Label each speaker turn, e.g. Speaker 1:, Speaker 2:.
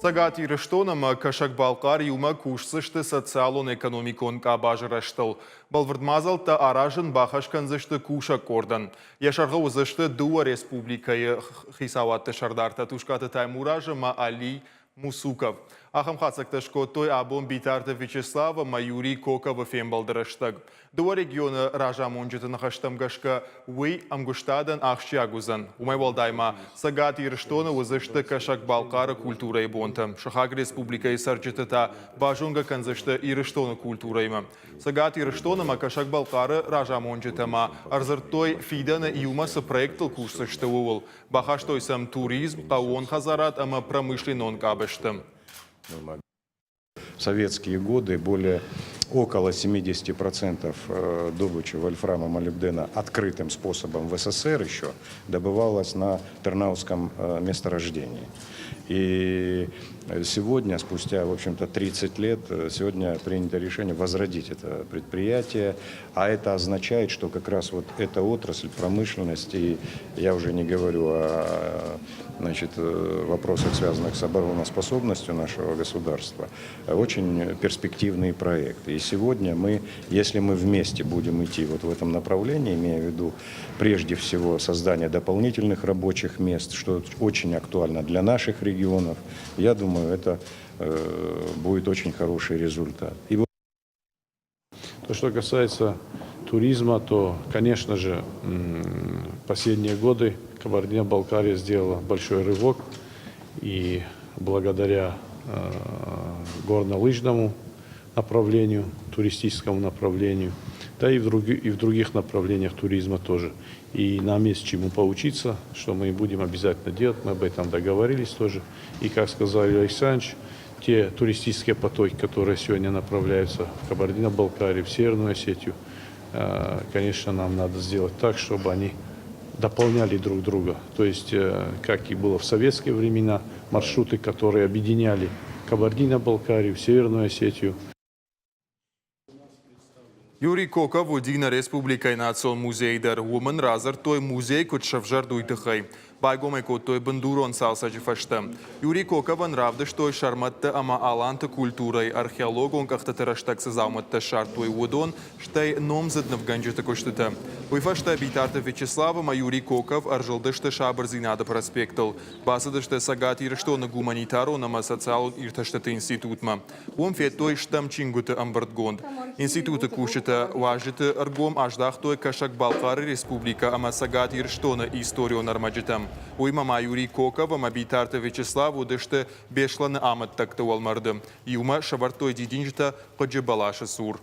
Speaker 1: Цӕгат Ирыстон ӕмӕ Кӕсӕг-Балхъар иумӕ кусдзысты социалон-экономикон къабазы рӕзтыл. Бӕлвырд мадзӕлттӕ аразын бахӕс кӕндзысты кусӕг къордӕн. Йӕ сӕргъы уыдзысты дыууӕ республикӕйы хицауадты сӕрдартӕ Тускъаты Таймураз ӕмӕ Алий Мусуков. Ахӕм хатдзӕгтӕ скодтой абон Битарты Вячеслав ӕмӕ Юрий Коковы фембӕлды рӕстӕг. Дыууӕ регионы разамонджыты ныхӕстӕм гӕсгӕ, уый ӕмгуыстадӕн ахсджиаг уыдзӕн. Уымӕй уӕлдай ма Цӕгат Ирыстоны уыдзысты Кӕсӕг-Балхъары культурӕйы бонтӕ. Сыхаг республикӕйы цӕрджыты та базонгӕ кӕндзысты Ирыстоны культурӕимӕ. Цӕгат Ирыстон ӕмӕ Кӕсӕг-Балхъары разамонджытӕ ма ӕрдзырдтой, фидӕны иумӕ цы проекттыл кусдзысты, ууыл. Бахастой сӕм туризм, хъӕууон хӕдзарад ӕмӕ промышленнон къабӕзты.
Speaker 2: В советские годы более около 70% добычи вольфрама молибдена открытым способом в СССР еще добывалось на Тернауском месторождении. И сегодня, спустя, в общем-то, 30 лет, сегодня принято решение возродить это предприятие, а это означает, что как раз вот эта отрасль, промышленность, и я уже не говорю о, значит, вопросах, связанных с обороноспособностью нашего государства, очень перспективный проект. И сегодня мы, если мы вместе будем идти вот в этом направлении, имея в виду прежде всего создание дополнительных рабочих мест, что очень актуально для наших регионов, я думаю, это будет очень хороший результат. И
Speaker 3: То, что касается туризма, то, конечно же, последние годы Кабардино-Балкария сделала большой рывок. И благодаря горнолыжному направлению, туристическому направлению, да и в других направлениях туризма тоже. И нам есть чему поучиться, что мы и будем обязательно делать, мы об этом договорились тоже. И, как сказал Юрий Александрович, те туристические потоки, которые сегодня направляются в Кабардино-Балкарию, в Северную Осетию, конечно, нам надо сделать так, чтобы они дополняли друг друга. То есть, как и было в советские времена, маршруты, которые объединяли Кабардино-Балкарию, Северную Осетию.
Speaker 1: Юрий Коков уыди нӕ республикӕйы национ музейы дӕр. Уым ын радзырдтой, музей куыд сӕвзӕрд, уый тыххӕй. Байгом ӕй кодтой бындурон цалцӕджы фӕстӕ. Юрий Коковӕн равдыстой сӕрмӕтты ӕмӕ аланты культурӕйы археологон къӕхтыты рӕстӕг цы дзаумӕттӕ ссардтой, уыдон, стӕй номдзыд нывгӕнджыты куыстытӕ. Уый фӕстӕ Битарты Вячеслав ӕмӕ Юрий Коков ӕрзылдысты Сабырдзинады проспектыл. Бацыдысты Цӕгат Ирыстоны гуманитарон ӕмӕ социалон иртӕстыты институтмӕ. Уым федтой стӕм чингуыты ӕмбырдгонд. Институты кусджытӕ уазджыты ӕргом аздӕхтой Кӕсӕг-Балхъары Республикӕ ӕмӕ Цӕгат Ирыстоны историон ӕрмӕджытӕм. Уыимӕ ма Юрий Коков ӕмӕ Битарты Вячеслав уыдысты Беслӕны амӕттӕгты уӕлмӕрды. Иумӕ сӕвӕрдтой дидинджытӕ Хъыджы бӕласы цур.